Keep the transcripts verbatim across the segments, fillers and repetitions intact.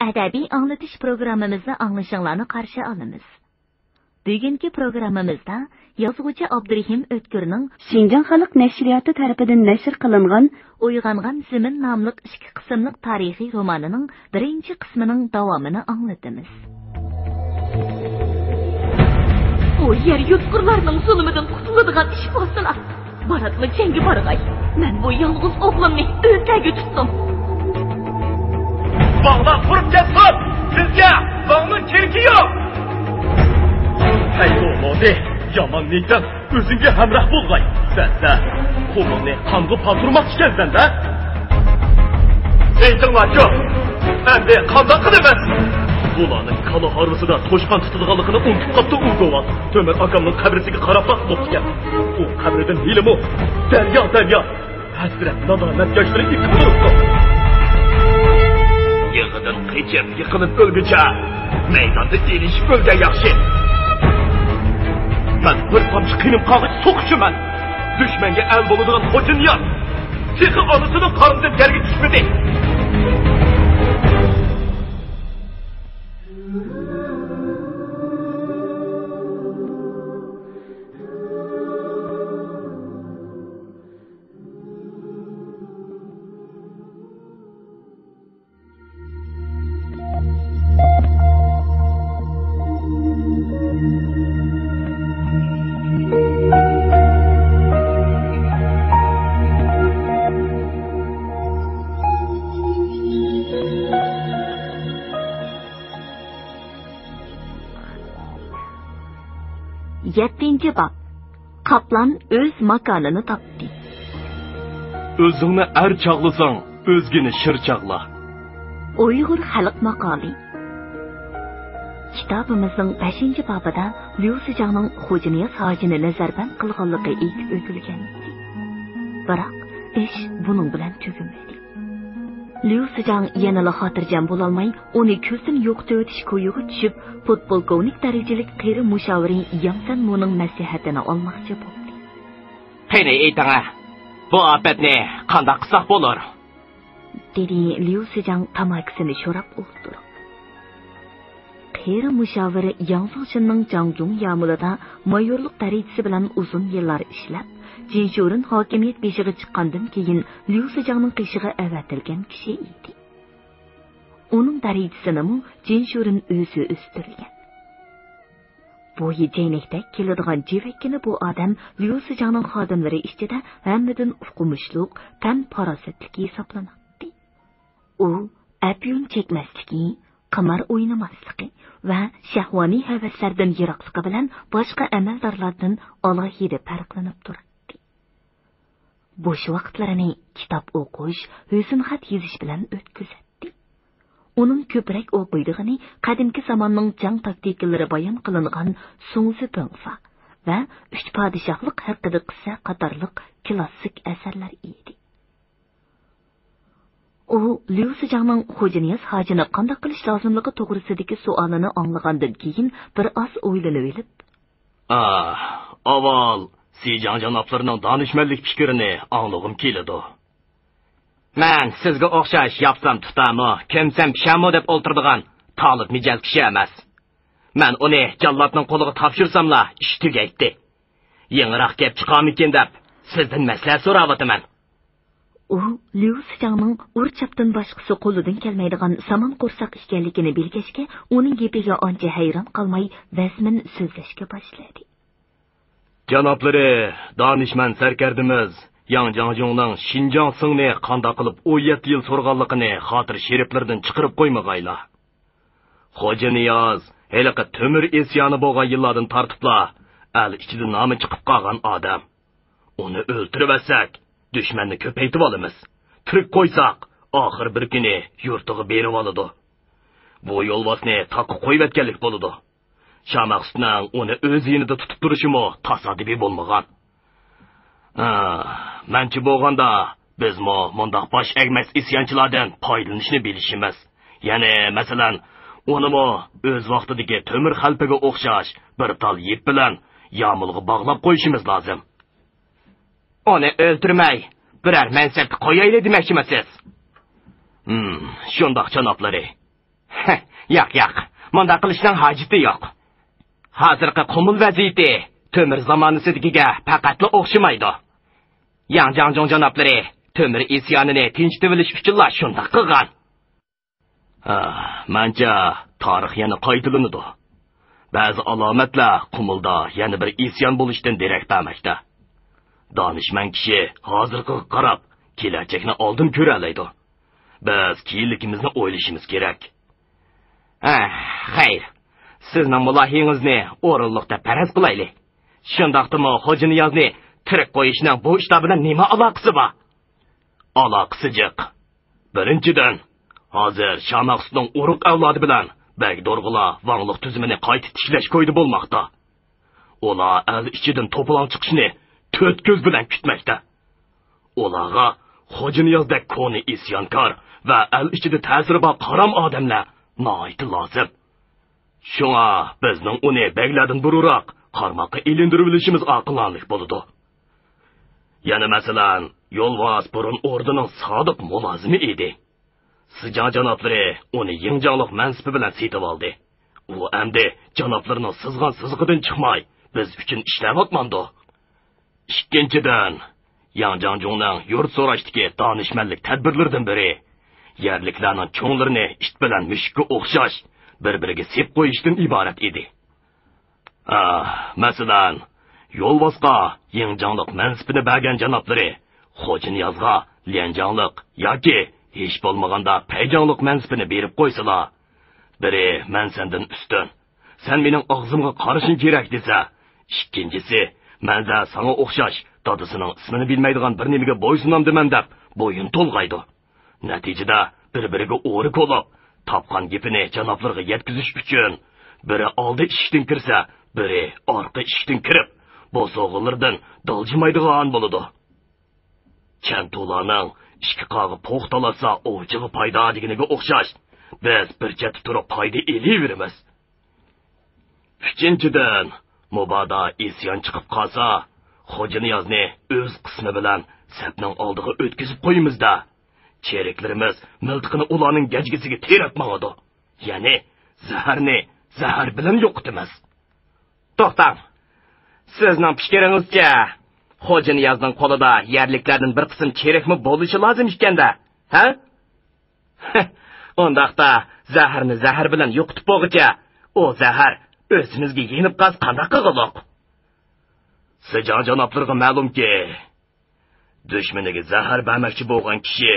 ئەدەبىي ئاڭلىتىش پروگراممىمىزنى ئاڭلىشىڭلارنى قارشى ئالىمىز. بۈگۈنكى پروگراممىمىزدا يازغۇچى ئابدۇرېھىم ئۆتكۈرنىڭ شىنجاڭ خەلق نەشرىياتى تەرىپىدىن نەشر قىلىنغان ئويغانغان زېمىن ناملىق ئىككى قىسىملىق تارىخىي رومانىنىڭ بىرىنچى قىسمىنىڭ داۋامىنى ئاڭلىتىمىز. ئۇ يەر يۇتقۇرلارنىڭ زۇلۇمىدىن قۇتۇلىدىغان ئىش بولسىلا، باراتمۇ جەڭگە بارغاي. مەن بۇ يالغۇز ئوغلۇمنى ئۆزلەرگە تۇتتۇم. باغلار قۇرۇپ كەتسۇن! بىزگە باغنىڭ كېرىكى يوق! ھەي، بولمىدى. يامان نىيىتىڭ ئۆزۈڭگە ھەمراھ بولغاي. سەن، سەن قولۇڭنى قانغا پاتۇرماقچىكەنسەن-دە. ئېيتىڭلارچۇ، ئەمدى قانداق قىلىمىز؟ بۇلارنىڭ كالا ھارۋىسىدا توشقان تۇتىدىغانلىقىنى ئۇنتۇپ قاپتۇ ئۇ گوۋال. تۆمۈر ئاكامنىڭ قەبرىسىگە قاراپ باقماپتىكەن. ئۇ قەبرىدىن ھېلىمۇ دەريا، دەريا ھەسرەت، نادامەت ياشلىرى ئېقىپ تۇرۇپتۇ. يىغىدىن قېچىپ، يىقىلىپ ئۆلگۈچە، مەيداندا ئېلىشىپ ئۆلگەن ياخشى. مەن بىر تامچە قېنىم قالغىچە سوقۇشىمەن. دۈشمەنگە ئەل بولىدىغان خوجانىياز تېخى ئانىسىنىڭ قارنىدىن يەرگە چۈشمىدى. يەتتىنچى باب. قاپلان ئۆز ماكانىنى تاپتى. ئۆزۈڭنى ئەر چاغلىساڭ، ئۆزگىنى شىر چاغلا. ئۇيغۇر خەلق ماقالى. كىتابىمىزنىڭ بەشىنچى بابىدا ليۇ سىجاڭنىڭ خوجانىياز ھاجىنى نەزەربەند قىلغانلىقى ئېيتىپ ئۆتۈلگەن ئىدى. بىراق، ئىش بۇنىڭ بىلەن تۈگىمىدى. ليۇ سىجاڭ يەنىلا خاتىرجەم بولالماي، ئۇنى كۆزدىن يوقىتىۋېتىش كويىغا چۈشۈپ، پودپولكوۋنىك دەرىجىلىك قېرى مۇشاۋىرى ياڭ سەنمۇنىڭ مەسلىھەتىنى ئالماقچى بولدى. قېنى ئېيتىڭە، بۇ ئاپەتنى قانداق قىلساق بولۇر؟ دېدى ليۇ سىجاڭ تاماكىسىنى شوراپ ئولتۇرۇپ. قېرى مۇشاۋىر ياڭ زېڭشىننىڭ جاڭجۇڭ يامۇلىدا مايورلۇق دەرىجىسى بىلەن ئۇزۇن يىللار ئىشلەپ، جىنشۇرېن ھاكىمىيەت بېشىغا چىققاندىن كېيىن ليۇ سىجاڭنىڭ قېشىغا ئەۋەتىلگەن كىشى ئىدى. ئۇنىڭ دەرىجىسىنىمۇ جىنشۇرېن ئۆزى ئۆستۈرگەن. بويى جەينەكتەك كېلىدىغان جىۋەككىنە بۇ ئادەم ليۇ سىجاڭنىڭ خادىملىرى ئىچىدە ھەممىدىن ئوقۇمۇشلۇق، پەن پاراسەتلىكى ھېسابلىناتتى. ئۇ ئەپيۈن چەكمەسلىكى، قىمار ئوينىماسلىقى ۋە شەھۋانىي ھەۋەسلەردىن يىراقلىقى بىلەن باشقا ئەمەلدارلاردىن ئالاھىدە پەرقلىنىپ تۇراتتى. بوش ۋاقىتلىرىنى كىتاب ئوقۇش، ھۆسنخەت يېزىش بىلەن ئۆتكۈزەتتى. ئۇنىڭ كۆپرەك ئوقۇيدىغىنى قەدىمكى زاماننىڭ جەڭ تاكتىكىلىرى بايان قىلىنغان سۇڭزى بىڭفا ۋە ئۈچ پادىشاھلىق ھەققىدە قىسسە قاتارلىق كلاسسىك ئەسەرلەر ئىدى. ئۇ ليۇ سىجاڭنىڭ خوجانىياز ھاجىنى قانداق قىلىش لازىملىقى توغرىسىدىكى سوئالىنى ئاڭلىغاندىن كېيىن بىر ئاز ئويلىنىۋېلىپ، ئاھ، ئاۋۋال سىجاڭ جانابلىرىنىڭ دانىشمەنلىك پىكرىنى ئاڭلىغۇم كېلىدۇ. مەن سىزگە ئوخشاش ياپسام تۇتامۇ، كۆمسەم پىشامۇ دەپ ئولتۇرىدىغان تالىپ مىجەز كىشى ئەمەس. مەن ئۇنى جاللاتنىڭ قولىغا تاپشۇرساملا ئىش تۈگەيتتى. يېڭىراق گەپ چىقارمىكىن دەپ سىزدىن مەسلىھەت سوراۋاتىمەن. ئۇ ليۇ سىجاڭنىڭ ئۇر-چاپتىن باشقىسى قولىدىن كەلمەيدىغان سامان قورساق ئىكەنلىكىنى بىلگەچكە، ئۇنىڭ گېپىگە ئانچە ھەيران قالماي، ۋەزمىن سۆزلەشكە باشلىدى. جانابلىرى، دانىشمەن سەركەردىمىز ياڭ جاڭجۇڭنىڭ شىنجاڭ سىڭنى قانداق قىلىپ ئون يەتتە يىل سورىغانلىقىنى خاتىرە شېرىپلىرىدىن چىقىرىپ قويمىغايلا. خوجا نىياز ھېلىقى تۆمۈر ئىسيانى بولغان يىللاردىن تارتىپلا ئەل ئىچىدە نامى چىقىپ قالغان ئادەم. ئۇنى ئۆلتۈرۈۋەتسەك، دۈشمەننى كۆپەيتىۋالىمىز. تىرىك قويساق، ئاخىر بىر كۈنى يۇرتىغا بېرىۋالىدۇ. بۇ يولۋاسنى تاغقا قويۇۋەتكەنلىك بولىدۇ. شامەخسۇتنىڭ ئۇنى ئۆز يېنىدا تۇتۇپ تۇرۇشىمۇ تاسادىپىي بولمىغان. ھە، مەنچە بولغاندا، بىزمۇ مۇنداق باش ئەگمەس ئىسيانچىلاردىن پايدىلىنىشنى بىلىشىمىز. يەنى، مەسىلەن، ئۇنىمۇ ئۆز ۋاقتىدىكى تۆمۈر خەلپىگە ئوخشاش بىر تال يىپ بىلەن يامۇلغا باغلاپ قويۇشىمىز لازىم. ئۇنى ئۆلتۈرمەي، بىرەر مەنسەپكە قويايلى دېمەكچىمۇ سىز؟ ھىم، شۇنداق، جانابلىرى. ياق، ياق، مۇنداق قىلىشنىڭ ھاجىتى يوق. ھازىرقى قۇمۇل ۋەزىيىتى تۆمۈر زامانىسىدىكىگە پەقەتلا ئوخشىمايدۇ. ياڭ جاڭجۇڭ جانابلىرى تۆمۈر ئىسيانىنى تىنچىتىۋېلىش ئۈچۈنلا شۇنداق قىلغان. ھە، مەنچە تارىخ يەنە قايتىلىنىدۇ. بەزى ئالامەتلەر قۇمۇلدا يەنە بىر ئىسيان بولۇشتىن دېرەك بەرمەكتە. دانىشمەن كىشى ھازىرقىغا قاراپ، كېلەچەكنى ئالدىن كۆرەلەيدۇ. بىز كېيىنلىكىمىزنى ئويلىشىمىز كېرەك. ھە، خەير. سىزنىڭ مۇلاھىزىڭىزنى ئورۇنلۇق دەپ پەرەز قىلايلى. شۇنداقتىمۇ خوجانىيازنى تىرىك قويۇشنىڭ بۇ ئىشلار بىلەن نېمە ئالاقىسى بار؟ ئالاقىسى جىق. بىرىنچىدىن، ھازىر شامەخسۇتنىڭ ئۇرۇق ئەۋلادى بىلەن بەگ دورغىلار ۋاڭلىق تۈزۈمىنى قايتا تىكلەش كويىدا بولماقتا. ئۇلار ئەل ئىچىدىن توپىلاڭ چىقىشىنى تۆت كۆز بىلەن كۈتمەكتە. ئۇلارغا خوجانىيازدەك كونا ئىسيانكار ۋە ئەل ئىچىدە تەسىرى بار قارام ئادەملەر ناھايىتى لازىم. شۇڭا بىزنىڭ ئۇنى بەگلەردىن بۇرۇنراق قارماققا ئېلىندۇرۇۋېلىشىمىز ئاقىلانىلىك بولىدۇ. يەنە مەسىلەن، يولۋاس بۇرۇن ئوردىنىڭ سادىق مۇلازىمى ئىدى. سىجاڭ جانابلىرى ئۇنى يىڭجاڭلىق مەنسىپى بىلەن سېتىۋالدى. ئۇ ئەمدى جانابلىرىنىڭ سىزغان سىزىقىدىن چىقماي، بىز ئۈچۈن ئىشلەۋاتمامدۇ؟ ئىككىنچىدىن، ياڭ جاڭجۇڭنىڭ يۇرت سوراشتىكى دانىشمەنلىك تەدبىرلىرىدىن بىرى، يەرلىكلەرنىڭ چوڭلىرىنى ئىت بىلەن مۈشۈككە ئوخشاش بىر-بىرىگە سېپ قويۇشتىن ئىبارەت ئىدى. ئا، مەسىلەن، يولۋاسقا يىڭجاڭلىق مەنسىپىنى بەرگەن جانابلىرى خوجانىيازغا، ليەنجاڭلىق ياكى ھېچ بولمىغاندا پەيجاڭلىق مەنسىپىنى بېرىپ قويسىلا، بىرى مەن سەندىن ئۈستۈن، سەن مېنىڭ ئاغزىمغا قارىشىڭ كېرەك دېسە، ئىككىنچىسى مەن-دە ساڭا ئوخشاش دادىسىنىڭ ئىسمىنى بىلمەيدىغان بىر نېمىگە بويسۇنامدىمەن دەپ بويۇن تولغايدۇ. نەتىجىدە بىر-بىرىگە ئورىك بولۇپ، تاپقان گېپىنى جانابلىرىغا يەتكۈزۈش ئۈچۈن، بىرى ئالدى ئىشىكتىن كىرسە، بىرى ئارقا ئىشىكتىن كىرىپ، بوسۇغىلىرىدىن دالجىمايدىغان بولىدۇ. چەنتۇلارنىڭ ئىككى قاغا پوق تالاتسا ئوۋچىغا پايدا دېگىنىگە ئوخشاش، بىز بىر چەتتە تۇرۇپ پايدا ئېلىۋېرىمىز. ئۈچىنچىدىن، مۇبادا ئىسيان چىقىپ قالسا، خوجانىيازنى ئۆز قىسمى بىلەن سەپنىڭ ئالدىغا ئۆتكۈزۈپ قويىمىز-دە، چېرىكلىرىمىز مىلتىقىنى ئۇلارنىڭ گەجگىسىگە تىرەپ ماڭىدۇ. يەنى زەھەرنى زەھەر بىلەن يوقىتىمىز. توختاڭ. سىزنىڭ پىكرىڭىزچە، خوجانىيازنىڭ قولىدا يەرلىكلەردىن بىر قىسىم چېرىكمۇ بولۇشى لازىم ئىكەن-دە، ھە؟ ئۇنداقتا زەھەرنى زەھەر بىلەن يوقىتىپ بولغۇچە، ئۇ زەھەر ئۆزىمىزگە يېنىپ قالسا قانداق قىلغۇلۇق؟ سىجاڭ جانابلىرىغا مەلۇمكى، دۈشمىنىگە زەھەر بەرمەكچى بولغان كىشى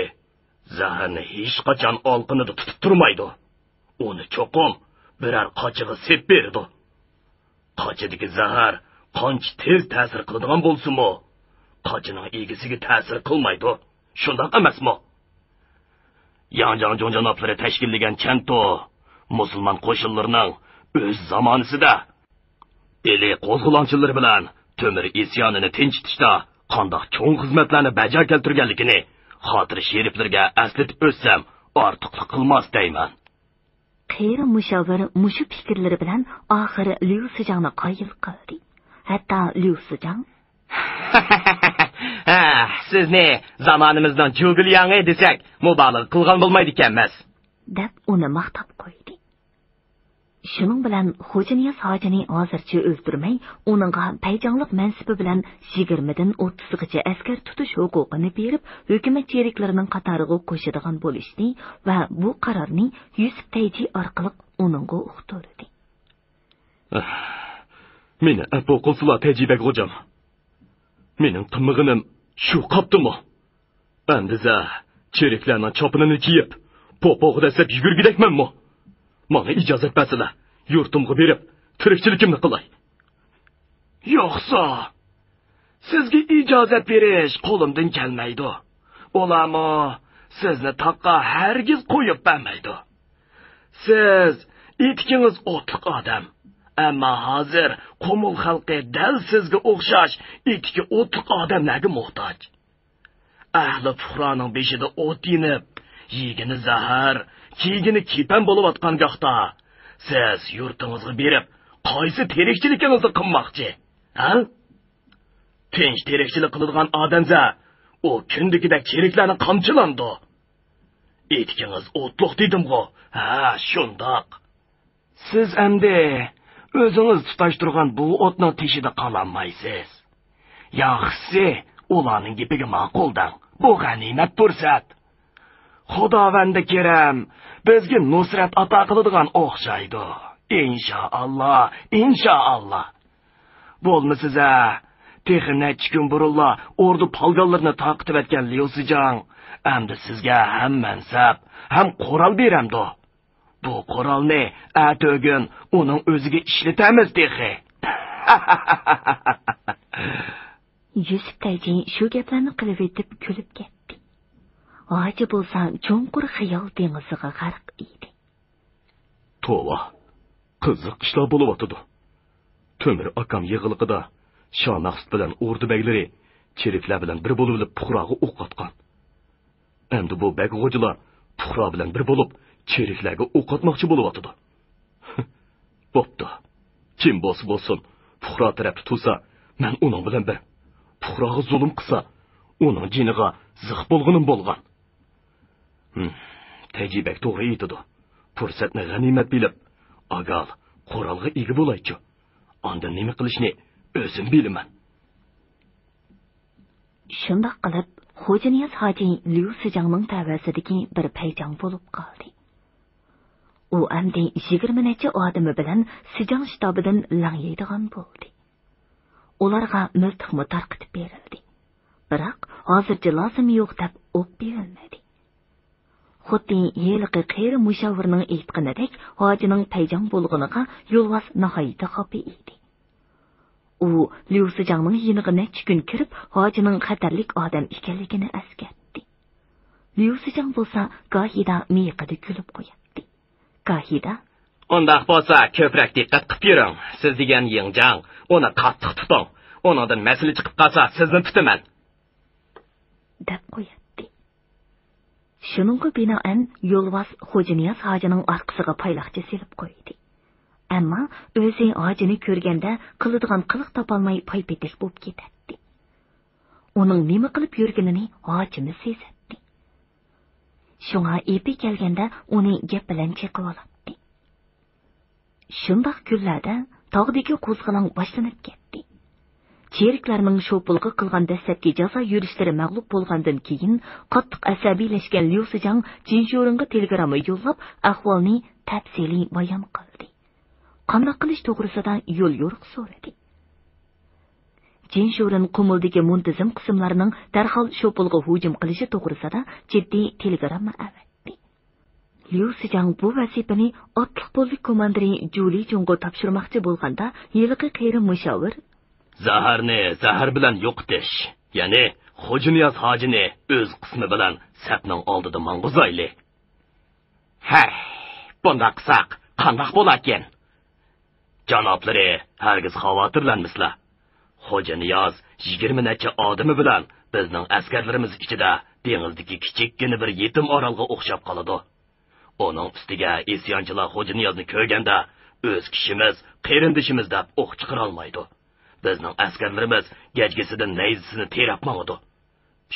زەھەرنى ھېچقاچان ئالىقىنىدا تۇتۇپ تۇرمايدۇ. ئۇنى چوقۇم بىرەر قاچىغا سېپىپ بېرىدۇ. قاچىدىكى زەھەر قانچە تېز تەسىر قىلىدىغان بولسىمۇ، قاچىنىڭ ئىگىسىگە تەسىر قىلمايدۇ. شۇنداق ئەمەسمۇ؟ ياڭ جاڭجۇڭ جانابلىرى تەشكىللىگەن چەنتۇ مۇسۇلمان قوشۇنلىرىنىڭ ئۆز زامانىسىدا ئىلى قوزغىلاڭچىلىرى بىلەن تۆمۈر ئىسيانىنى تىنچىتىشتا قانداق چوڭ خىزمەتلەرنى بەجا كەلتۈرگەنلىكىنى خاتىرە شېرىپلىرىگە ئەسلىتىپ ئۆتسەم ئارتۇقلۇق قىلماس دەيمەن. قېرى مۇشاۋىر مۇشۇ پىكىرلىرى بىلەن ئاخىر ليۇ سىجاڭنى قايىل قىلدى. ھەتتا ليۇ سىجاڭ ھە، سىزنى زامانىمىزنىڭ جۇگېلياڭى دېسەك، مۇبالىغە قىلغان بولمايدىكەنمىز. دەپ ئۇنى ماختاپ قويدى. شۇنىڭ بىلەن خوجانىياز ھاجىنى ھازىرچە ئۆلتۈرمەي، ئۇنىڭغا پەيجاڭلىق مەنسىپى بىلەن يىگىرمىدىن ئوتتۇزغىچە ئەسكەر تۇتۇش ھوقۇقىنى بېرىپ، ھۆكۈمەت چېرىكلىرىنىڭ قاتارىغا قوشىدىغان بولۇشنى ۋە بۇ قارارنى يۈسۈپ تەيجى ئارقىلىق ئۇنىڭغا ئۇقتۇردى. مېنى ئەپۇ قىلسىلا، تەيجى بەگ غوجام. مېنىڭ قىلمىغىنىم شۇ قاپتىمۇ؟ ئەمدىزە چېرىكلەرنىڭ چاپىنىنى كىيىپ، پوپوغا دەسسەپ يۈگۈرگۈدەكمەنمۇ؟ ماڭا ئىجازەت بەرسىلە، يۇرتۇمغا بېرىپ، تىرىكچىلىكىمنى قىلاي. يوقسا، سىزگە ئىجازەت بېرىش قولۇمدىن كەلمەيدۇ. ئۇلارمۇ سىزنى تاغقا ھەرگىز قويۇپ بەرمەيدۇ. سىز ئېتىكىڭىز ئوتلۇق ئادەم. ئەمما ھازىر قۇمۇل خەلقى دەل سىزگە ئوخشاش ئېتىكى ئوتلۇق ئادەملەرگە موھتاج. ئەھلى پۇقرانىڭ بېشىدا ئوت يېنىپ، يېگىنى زەھەر، كىيگىنى كېپەن بولۇۋاتقان گاھتا، سىز يۇرتىڭىزغا بېرىپ، قايسى تىرىكچىلىكىڭىزنى قىلماقچى؟ ھە؟ تىنچ تىرىكچىلىك قىلىدىغان ئادەمزە، ئۇ كۈندىكىدەك چېرىكلەرنى قامچىلامدۇ؟ ئېتىكىڭىز ئوتلۇق دېدىمغۇ؟ ھە، شۇنداق. سىز ئەمدى ئۆزىڭىز تۇتاشتۇرغان بۇ ئوتنىڭ تېشىدا قالالمايسىز. ياخشىسى، ئۇلارنىڭ گېپىگە ماقۇل دەڭ. بۇ غەنىيمەت پۇرسەت. خۇداۋەندى كېرەم بىزگە نۇسرەت ئاتا قىلىدىغان ئوخشايدۇ. ئىنشائاللا، ئىنشائاللا. بولمىسىزە، تېخى نەچچە كۈن بۇرۇنلا ئوردا پالگانلىرىنى تارقىتىۋەتكەن ليۇ سىجاڭ ئەمدى سىزگە ھەم مەنسەپ، ھەم قورال بېرەمدۇ؟ بۇ قورالنى ئەتىگۈن ئۇنىڭ ئۆزىگە ئىشلىتەمىز تېخى. يۈسۈپ تەيجى شۇ گەپلەرنى قىلىۋېتىپ كۈلۈپ كەتتى. ھاجى بولسا چوڭقۇر خىيال دېڭىزىغا غەرق ئىدى. توۋا، قىزىق ئىشلار بولۇۋاتىدۇ. تۆمۈر ئاكام يېغىلىقىدا شاھ مەقسۇت بىلەن ئوردا بەگلىرى چېرىكلەر بىلەن بىر بولۇۋېلىپ پۇقراغا ئوق ئاتقان. ئەمدى بۇ بەگ غوجىلار پۇقرا بىلەن بىر بولۇپ، چېرىكلەرگە ئوق ئاتماقچى بولۇۋاتىدۇ. بوپتۇ. كىم بولسا بولسۇن، پۇقرا تەرەپتە تۇرسا، مەن ئۇنىڭ بىلەن بىر. پۇقراغا زۇلۇم قىلسا، ئۇنىڭ جېنىغا زىق بولغىنىم بولغان. ھىم، تەيجى بەك توغرا ئېيتىدۇ. پۇرسەتنى غەنىيمەت بىلىپ، ئاگال، قورالغا ئىگە بولايچۇ. ئاندىن نېمە قىلىشنى ئۆزۈم بىلىمەن. شۇنداق قىلىپ، خوجانىياز ھاجى ليۇ سىجاڭنىڭ تەۋەسىدىكى بىر پەيجاڭ بولۇپ قالدى. ئۇ ئەمدى يىگىرمە نەچچە ئادىمى بىلەن سىجاڭ شتابىدىن لەڭ يەيدىغان بولدى. ئۇلارغا مىلتىقمۇ تارقىتىپ بېرىلدى. بىراق، ھازىرچە لازىمى يوق دەپ ئوق بېرىلمىدى. خۇددى ھېلىقى قېرى مۇشاۋىرنىڭ ئېيتقىنىدەك، ھاجىنىڭ پەيجاڭ بولغىنىغا يولۋاس ناھايىتى خاپا ئىدى. ئۇ ليۇ سىجاڭنىڭ يېنىغا نەچچە كۈن كىرىپ، ھاجىنىڭ خەتەرلىك ئادەم ئىكەنلىكىنى ئەسكەرتتى. ليۇ سىجاڭ بولسا گاھىدا مىيىقىدا كۈلۈپ قوياتتى. گاھىدا، ئۇنداق بولسا، كۆپرەك دىققەت قىپ يۈرۈڭ. سىز دېگەن يىڭجاڭ، ئۇنى قاتتىق تۇتۇڭ. ئۇنىڭدىن مەسىلە چىقىپ قالسا، سىزنى تۇتىمەن، دەپ قوياتتى. شۇنىڭغا بىنائەن، يولۋاس خوجانىياز ھاجىنىڭ ئارقىسىغا پايلاقچە سېلىپ قويدى. ئەمما ئۆزى ھاجىنى كۆرگەندە قىلىدىغان قىلىق تاپالماي پايپېتەك بولۇپ كېتەتتى. ئۇنىڭ نېمە قىلىپ يۈرگىنىنى ھاجىمۇ سېزەتتى. شۇڭا ئېپى كەلگەندە ئۇنى گەپ بىلەن چېقىۋالاتتى. شۇنداق كۈنلەردە تاغدىكى قوزغىلاڭ باشلىنىپ كەتتى. چېرىكلەرنىڭ شوپۇلغا قىلغان دەسلەپكى جازا يۈرۈشلىرى مەغلۇپ بولغاندىن كېيىن، قاتتىق ئەسەبىيلەشكەن ليۇ سىجاڭ جىنشۇرېنغا تېلېگرامما يوللاپ، ئەھۋالنى تەپسىلىي بايان قىلدى. قانداق قىلىش توغرىسىدا يول يورۇق سورىدى. جىنشۇرېن قۇمۇلدىكى مۇنتىزىم قىسىملارنىڭ دەرھال شوپۇلغا ھۇجۇم قىلىشى توغرىسىدا جىددىي تېلېگرامما ئەۋەتتى. ليۇ سىجاڭ بۇ ۋەزىپىنى ئاتلىق پولك كوماندىرى جۇلى جۇڭغا تاپشۇرماقچى بولغاندا، ھېلىقى قېرى مۇشاۋىر، زەھەرنى زەھەر بىلەن يوقىتىش، يەنى خوجانىياز ھاجىنى ئۆز قىسمى بىلەن سەپنىڭ ئالدىدا ماڭغۇزايلى. ھەي، بۇنداق قىلساق قانداق بولاركىن؟ جانابلىرى ھەرگىز خاۋاتىرلەنمىسىلە. خوجانىياز يىگىرمە نەچچە ئادىمى بىلەن بىزنىڭ ئەسكەرلىرىمىز ئىچىدە دېڭىزدىكى كىچىككىنە بىر يېتىم ئارالغا ئوخشاپ قالىدۇ. ئۇنىڭ ئۈستىگە ئىسيانچىلار خوجانىيازنى كۆرگەندە، ئۆز كىشىمىز، قېرىندىشىمىز دەپ ئوق چىقىرالمايدۇ. بىزنىڭ ئەسكەرلىرىمىز گەجگىسىدىن نەيزىسىنى تىرەپ ماڭىدۇ.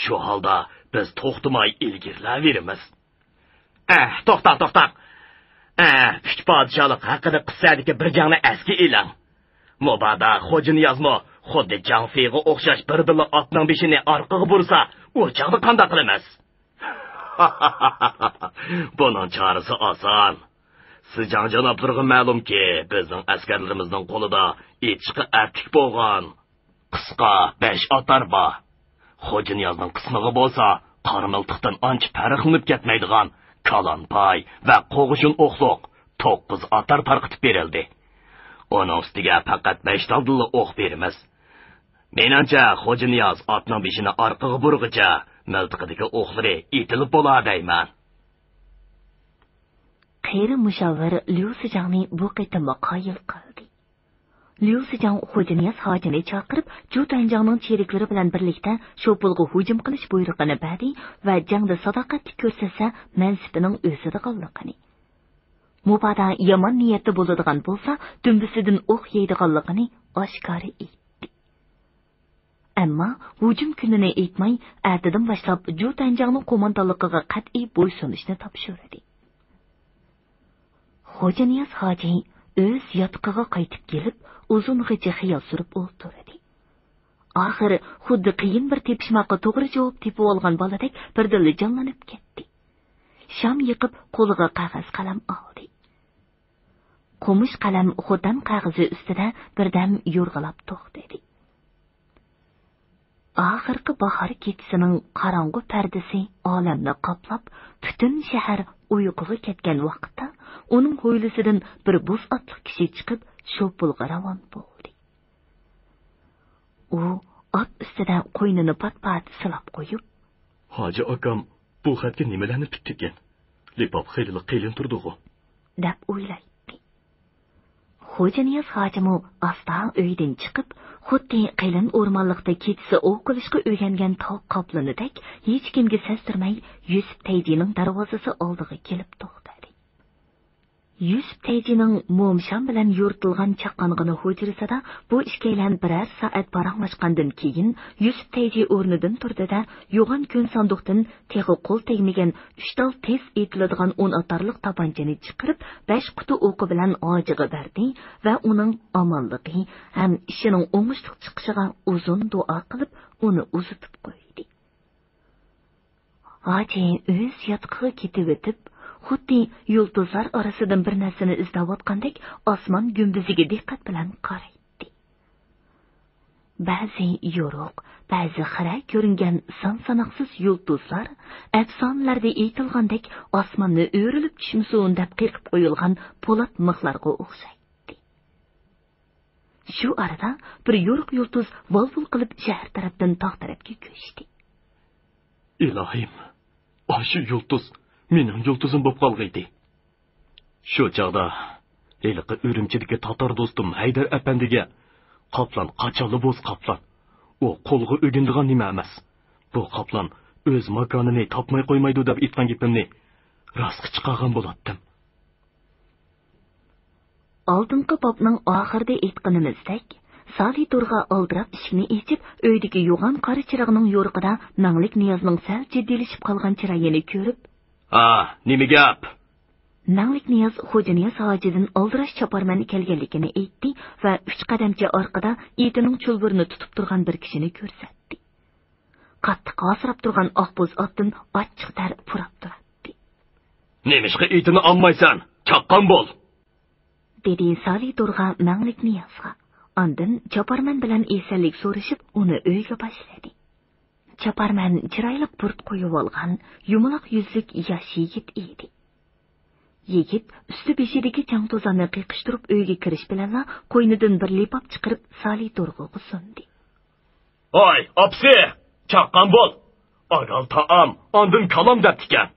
شۇ ھالدا بىز توختىماي ئىلگىرىلەۋېرىمىز. ئەھ، توختاڭ، توختاڭ! ئەھ، ئۈچ پادىشاھلىق ھەققىدە قىسسەدىكى بىر جەڭنى ئەسكە ئېلىڭ. مۇبادا خوجانىيازمۇ خۇددى جاڭ فېيغا ئوخشاش بىردىنلا ئاتنىڭ بېشىنى ئارقىغا بۇرسا، ئۇ چاغدا قانداق قىلىمىز؟ بۇنىڭ چارىسى ئاسان. سىجاڭ جانابلىرىغا مەلۇمكى، بىزنىڭ ئەسكەرلىرىمىزنىڭ قولىدا ئېتىشقا ئەپلىك بولغان قىسقا بەش ئاتار بار. خوجانىيازنىڭ قىسمىغا بولسا قارا مىلتىقتىن ئانچە پەرقلىنىپ كەتمەيدىغان كالانپاي ۋە قوغۇشۇن ئوقلۇق توققۇز ئاتار تارقىتىپ بېرىلدى. ئۇنىڭ ئۈستىگە پەقەت بەش تالدىنلا ئوق بېرىمىز. مېنىڭچە، خوجانىياز ئاتنىڭ بېشىنى ئارقىغا بۇرغىچە مىلتىقىدىكى ئوقلىرى ئېتىلىپ بولا دەيمەن. قېرى مۇشاۋىر ليۇ سىجاڭنى بۇ قېتىممۇ قايىل قىلدى. ليۇ سىجاڭ خوجانىياز ھاجىنى چاقىرىپ، جۇ تەنجاڭنىڭ چېرىكلىرى بىلەن بىرلىكتە شوپۇلغا ھۇجۇم قىلىش بۇيرۇقىنى بەردى ۋە جەڭدە ساداقەتلىك كۆرسەتسە، مەنسىپىنىڭ ئۆسىدىغانلىقىنى، مۇبادا يامان نىيەتتە بولىدىغان بولسا، دۈمبىسىدىن ئوق يەيدىغانلىقىنى ئاشكارا ئېيتتى. ئەمما ھۇجۇم كۈنىنى ئېيتماي، ئەتىدىن باشلاپ جۇ تەنجاڭنىڭ قوماندانلىقىغا قەتئىي بويسۇنۇشنى تاپشۇردى. خوجانىياز ھاجى ئۆز ياتىقىغا قايتىپ كېلىپ، ئۇزۇنغىچە خىيال سۈرۈپ ئولتۇردى. ئاخىر خۇددى قىيىن بىر تېپىشماققا توغرا جاۋاب تېپىۋالغان بالىدەك بىردىنلا جانلىنىپ كەتتى. شام يېقىپ، قولىغا قەغەز قەلەم ئالدى. قومۇش قەلەم خوتەن قەغىزى ئۈستىدە بىردەم يورغىلاپ توختىدى. ئاخىرقى باھار كېچىسىنىڭ قاراڭغۇ پەردىسى ئالەمنى قاپلاپ، پۈتۈن شەھەر ئۇيقۇغا كەتكەن ۋاقىتتا، ئۇنىڭ ھويلىسىدىن بىر بوز ئاتلىق كىشى چىقىپ، شوپۇلغا راۋان بولدى. ئۇ ئات ئۈستىدە قوينىنى پات-پات سىلاپ قويۇپ، «ھاجى ئاكام بۇ خەتكە نېمىلەرنى پۈتتىكىن؟ لىپاپ خېلىلا قېلىن تۇردىغۇ؟» دەپ ئويلايتتى. خوجانىياز ھاجىمۇ ئاستا ئۆيدىن چىقىپ، خۇددى قېلىن ئورمانلىقتا كېچىسى ئوۋ قىلىشقا ئۆگەنگەن تاۋ قاپلىنىدەك، ھېچكىمگە سەزدۈرمەي يۈسۈپ تەيجىنىڭ دەرۋازىسى ئالدىغا كېلىپ توختىدى. يۈسۈپ تەيجىنىڭ مومشام بىلەن يورۇتۇلغان چاققانغىنا ھۇجرىسىدا بۇ ئىككىيلەن بىرەر سائەت پاراڭلاشقاندىن كېيىن، يۈسۈپ تەيجى ئورنىدىن تۇردى-دە، يوغان كۆن ساندۇقتىن تېخى قول تەگمىگەن ئۈچ تال تېز ئېتىلىدىغان ئون ئاتارلىق تاپانچىنى چىقىرىپ، بەش قۇتى ئوقى بىلەن ھاجىغا بەردى ۋە ئۇنىڭ ئامانلىقى ھەم ئىشىنىڭ ئوڭۇشلۇق چىقىشىغا ئۇزۇن دۇئا قىلىپ، ئۇنى ئۇزىتىپ قويدى. ھاجى ئۆز ياتىقىغا كېتىۋېتىپ، خۇددى يۇلتۇزلار ئارىسىدىن بىر نەرسىنى ئىزدەۋاتقاندەك ئاسمان گۈمبىزىگە دىققەت بىلەن قارايتتى. بەزى يورۇق، بەزى خىرە كۆرۈنگەن سان-ساناقسىز يۇلتۇزلار ئەپسانىلەردە ئېيتىلغاندەك ئاسماننى ئۆرۈلۈپ چۈشمىسۇن دەپ قېقىپ قويۇلغان پولات مىخلارغا ئوخشايتتى. شۇ ئارىدا بىر يورۇق يۇلتۇز ۋال-ۋۇل قىلىپ شەھەر تەرەپتىن تاغ تەرەپكە كۆچتى. ئىلاھىم، ئاشۇ يۇلتۇز مېنىڭ يۇلتۇزۇم بولۇپ قالغىيدى. شۇ چاغدا ھېلىقى ئۈرۈمچىدىكى تاتار دوستۇم ھەيدەر ئەپەندىگە، «قاپلان قاچانلا بولسا قاپلان. ئۇ قولغا ئۆگىنىدىغان نېمە ئەمەس. بۇ قاپلان ئۆز ماكانىنى تاپماي قويمايدۇ» دەپ ئېيتقان گېپىمنى راستقا چىقارغان بولاتتىم. ئالدىنقى بابنىڭ ئاخىرىدا ئېيتقىنىمىزدەك، سالى تورغا ئالدىراپ ئىشىكنى ئېچىپ، ئۆيدىكى يوغان قارا چىراغنىڭ يورۇقىدا مەڭلىك نىيازنىڭ سەل جىددىيلىشىپ قالغان چىرايىنى كۆرۈپ، «ھا، نېمە گەپ؟» مەڭلىك نىياز خوجانىياز ھاجىدىن ئالدىراش چاپارمەن كەلگەنلىكىنى ئېيتتى ۋە ئۈچ قەدەمچە ئارقىدا ئېتىنىڭ چۇلبۇرىنى تۇتۇپ تۇرغان بىر كىشىنى كۆرسەتتى. قاتتىق ھاسىراپ تۇرغان ئاق بوز ئاتتىن ئاچچىق تەر پۇراپ تۇراتتى. «نېمىشقا ئېتىنى ئالمايسەن؟ چاققان بول!» دېدى سالى تورغا مەڭلىك نىيازغا. ئاندىن چاپارمەن بىلەن ئېسەنلىك سورىشىپ، ئۇنى ئۆيگە باشلىدى. چاپارمەن چىرايلىق بۇرۇت قويۇۋالغان، يۇمىلاق يۈزلۈك ياش يىگىت ئىدى. يىگىت ئۈستى بېشىدىكى چاڭ-توزاننى قېقىشتۇرۇپ ئۆيگە كىرىش بىلەنلا قوينىدىن بىر لىپاپ چىقىرىپ سالى تورغىغا سۇندى. «ھاي، ئاپىسى! چاققان بول! ئارال تائام، ئاندىن كالام» دەپتىكەن.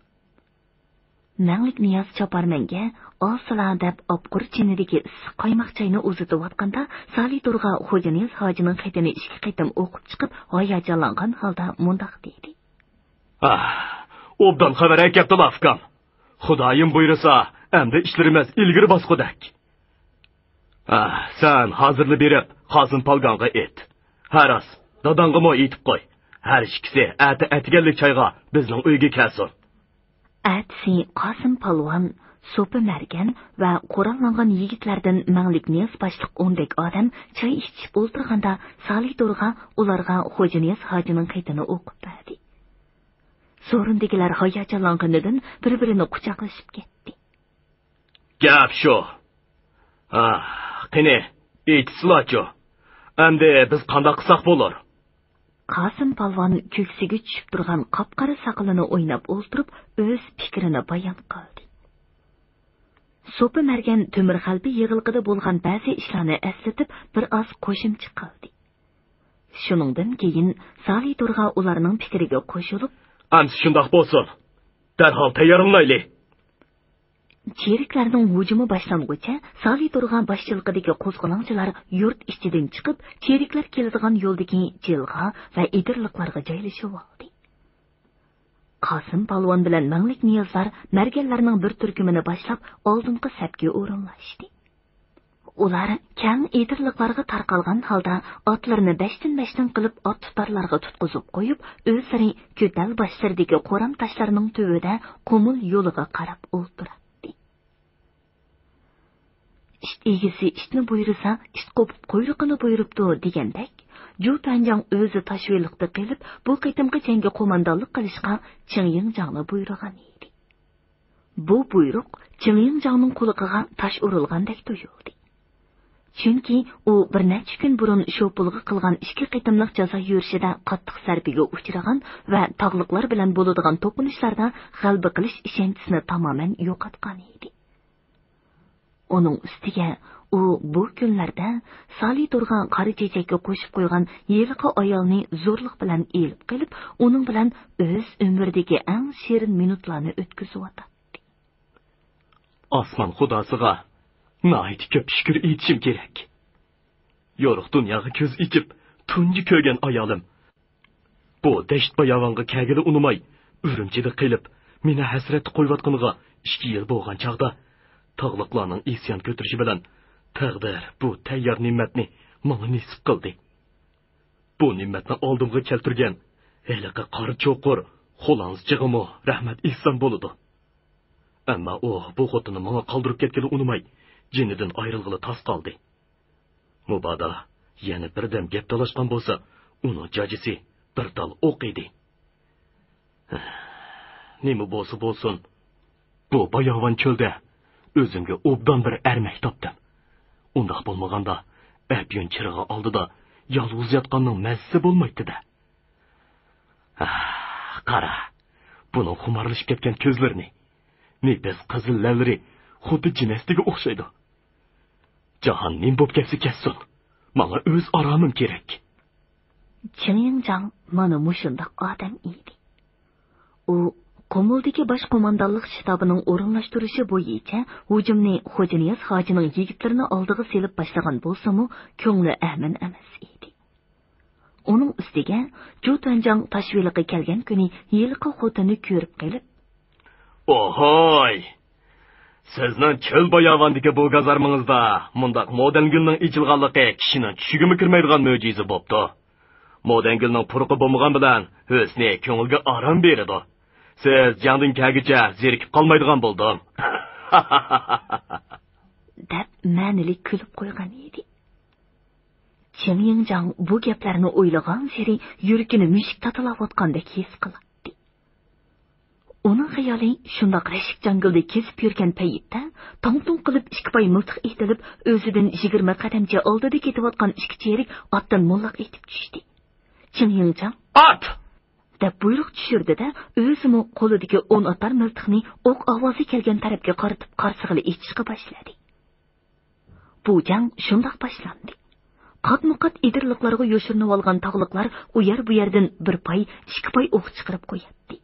مەڭلىك نىياز چاپارمەنگە «ئالسىلا» دەپ ئاپقۇر چىنىدىكى ئىسسىق قايماق چاينى ئۇزىتىۋاتقاندا، سالى تورغا خوجانىياز ھاجىنىڭ خېتىنى ئىككى قېتىم ئوقۇپ چىقىپ، ھاياجانلانغان ھالدا مۇنداق دېدى. «ئاھ، ئوبدان خەۋەر ئەكەپتىلا، ئۇكام. خۇدايىم بۇيرۇسا، ئەمدى ئىشلىرىمىز ئىلگىرى باسقۇدەك. ئاھ، سەن ھازىرلا بېرىپ، قاسىم پالۋانغا ئېيت. ھە راست، داداڭغىمۇ ئېيتىپ قوي. ھەر ئىككىسى ئەتە ئەتىگەنلىك چايغا بىزنىڭ ئۆيگە كەلسۇن.» ئەتىسى قاسىم پالۋان، سوپى مەرگەن ۋە قوراللانغان يىگىتلەردىن مەڭلىك نىياز باشلىق ئوندەك ئادەم چاي ئىچىشىپ ئولتۇرغاندا، سالى تورغا ئۇلارغا خوجانىياز ھاجىنىڭ خېتىنى ئوقۇپ بەردى. سورۇندىكىلەر ھاياجانلانغىنىدىن بىر-بىرىنى قۇچاقلىشىپ كەتتى. «گەپ شۇ. ھا، قېنى، ئېيتسىلاچۇ. ئەمدى بىز قانداق قىلساق بولۇر؟» قاسىم پالۋان كۆكسىگە چۈشۈپ تۇرغان قاپقارا ساقىلىنى ئويناپ ئولتۇرۇپ، ئۆز پىكرىنى بايان قىلدى. سوپى مەرگەن تۆمۈر غەلبە يىغلىقىدا بولغان بەزى ئىشلارنى ئەسلىتىپ، بىر ئاز قوشۇمچە قىلدى. شۇنىڭدىن كېيىن سالى تورغا ئۇلارنىڭ پىكرىگە قوشۇلۇپ، «ئەمسە شۇنداق بولسۇن. دەرھال تەييارلىنايلى.» چېرىكلەرنىڭ ھۇجۇمى باشلانغۇچە، سالى تورغا باشچىلىقىدىكى قوزغىلاڭچىلار يۇرت ئىچىدىن چىقىپ، چېرىكلەر كېلىدىغان يولدىكى جىلغا ۋە ئېدىرلىقلارغا جايلىشىۋالدى. قاسىم پالۋان بىلەن مەڭلىك نىيازلار مەرگەنلەرنىڭ بىر تۈركۈمىنى باشلاپ، ئالدىنقى سەپكە ئورۇنلاشتى. ئۇلار كەڭ ئېدىرلىقلارغا تارقالغان ھالدا ئاتلىرىنى بەشتىن-بەشتىن قىلىپ ئات تۇتارلارغا تۇتقۇزۇپ قويۇپ، ئۆزلىرى كۆتەل باشلىرىدىكى قورام تاشلارنىڭ تۈۋىدە قۇمۇل يولىغا قاراپ ئولتۇراتتى. «ئىگىسى ئىتنى بۇيرۇسا، ئىت قوپۇپ قۇيرۇقىنى بۇيرۇپتۇ» دېگەندەك، جۇ تۈەنجاڭ ئۆزى تاشۋىلىقتا قېلىپ، بۇ قېتىمقى جەڭگە قوماندانلىق قىلىشقا چېڭ يىڭجاڭنى بۇيرۇغان ئىدى. بۇ بۇيرۇق چېڭ يىڭجاڭنىڭ قۇلىقىغا تاش ئۇرۇلغاندەك تۇيۇلدى. چۈنكى ئۇ بىر نەچچە كۈن بۇرۇن شوپۇلغا قىلغان ئىككى قېتىملىق جازا يۈرۈشىدە قاتتىق زەربىگە ئۇچرىغان ۋە تاغلىقلار بىلەن بولىدىغان توقۇنۇشلاردا غەلىبە قىلىش ئىشەنچىسىنى تامامەن يوقاتقان ئىدى. ئۇنىڭ ئۈستىگە ئۇ بۇ كۈنلەردە سالى تۇرغان قارا چېچەككە قوشۇپ قويغان ھېلىقى ئايالنى زورلۇق بىلەن ئېلىپ قېلىپ، ئۇنىڭ بىلەن ئۆز ئۆمرىدىكى ئەڭ شېرىن مىنۇتلارنى ئۆتكۈزۈۋاتاتتى. ئاسمان خۇداسىغا ناھايىتى كۆپ شۈكۈر ئېيتىشىم كېرەك. يورۇق دۇنياغا كۆز ئېچىپ، تۇنجى كۆرگەن ئايالىم بۇ دەشت باياۋانغا كەلگىلى ئۇنىماي، ئۈرۈمچىدە قېلىپ، مېنى ھەسرەتتە قويۇۋاتقىنىغا ئىككى يىل بولغان چاغدا، تاغلىقلارنىڭ ئىسيان كۆتۈرۈشى بىلەن، تەقدىر بۇ تەييار نېمەتنى ماڭا نېسىپ قىلدى. بۇ نېمەتنى ئالدىمغا كەلتۈرگەن ھېلىقى قارا چوقۇر خولانزچىغىمۇ رەھمەت ئېيتسام بولىدۇ. ئەمما ئۇ بۇ خوتۇننى ماڭا قالدۇرۇپ كەتكىلى ئۇنىماي، جېنىدىن ئايرىلغىلى تاس قالدى. مۇبادا يەنە بىردەم گەپ تالاشقان بولسا، ئۇنىڭ جاجىسى بىر تال ئوق ئىدى. نېمە بولسا بولسۇن، بۇ باياۋان چۆلدە ئۆزۈمگە ئوبدان بىر ئەرمەك تاپتىم. ئۇنداق بولمىغاندا، ئەپيۈن چىرىغى ئالدىدا يالغۇز ياتقاننىڭ مەززىسى بولمايتتى-دە. ئاھ، قارا، بۇنىڭ خۇمارلىشىپ كەتكەن كۆزلىرىنى. نېپىز قىزىل لەۋلىرى خۇددى جىنەستىگە ئوخشايدۇ. جاھان نېمە بوپ كەتسە كەتسۇن، ماڭا ئۆز ئارامىم كېرەك. چېڭ يىڭجاڭ مانا مۇشۇنداق ئادەم ئىدى. ئۇ قۇمۇلدىكى باش قوماندانلىق شتابىنىڭ ئورۇنلاشتۇرۇشى بويىچە ھۇجۇمنى خوجانىياز ھاجىنىڭ يىگىتلىرىنى ئالدىغا سېلىپ باشلىغان بولسىمۇ، كۆڭلى ئەمىن ئەمەس ئىدى. ئۇنىڭ ئۈستىگە، جۇ تۈەنجاڭ تاشۋىلىققا كەلگەن كۈنى ھېلىقى خوتۇننى كۆرۈپ قېلىپ، «ئوھوي! سىزنىڭ چۆل باياۋاندىكى بۇ گازارمىڭىزدا مۇنداق مودەنگۈلنىڭ ئېچىلغانلىقى كىشىنىڭ چۈشىگىمۇ كىرمەيدىغان مۆجىزە بوپتۇ. مودەنگۈلنىڭ پۇرىقى بولمىغان بىلەن ھۆسنى كۆڭۈلگە ئارام بېرىدۇ. سىز جەڭدىن كەلگۈچە زېرىكىپ قالمايدىغان بولدۇم.» دەپ مەنىلىك كۈلۈپ قويغان ئىدى. چېڭ يىڭجاڭ بۇ گەپلەرنى ئويلىغانسېرى يۈرىكىنى مۈشۈك تاتىلاۋاتقاندەك ھېس قىلاتتى. ئۇنىڭ خىيالى شۇنداق رەشك جاڭگىلدا كېزىپ يۈرگەن پەيتتە، تاڭ-تۇڭ قىلىپ ئىككى پاي مىلتىق ئېتىلىپ، ئۆزىدىن يىگىرمە قەدەمچە ئالدىدا كېتىۋاتقان ئىككى چېرىك ئاتتىن موللاق ئېتىپ چۈشتى. چېڭ يىڭجاڭ، «ئات!» دەپ بۇيرۇق چۈشۈردى-دە، ئۆزىمۇ قولىدىكى ئون ئاتار مىلتىقنى ئوق ئاۋازى كەلگەن تەرەپكە قارىتىپ قارسىغىلى ئېتىشقا باشلىدى. بۇ جەڭ شۇنداق باشلاندى. قاتمۇقات ئېدىرلىقلارغا يوشۇرۇنۇۋالغان تاغلىقلار ئۇ يەر-بۇ يەردىن بىر پاي، ئىككى پاي ئوق چىقىرىپ قوياتتى.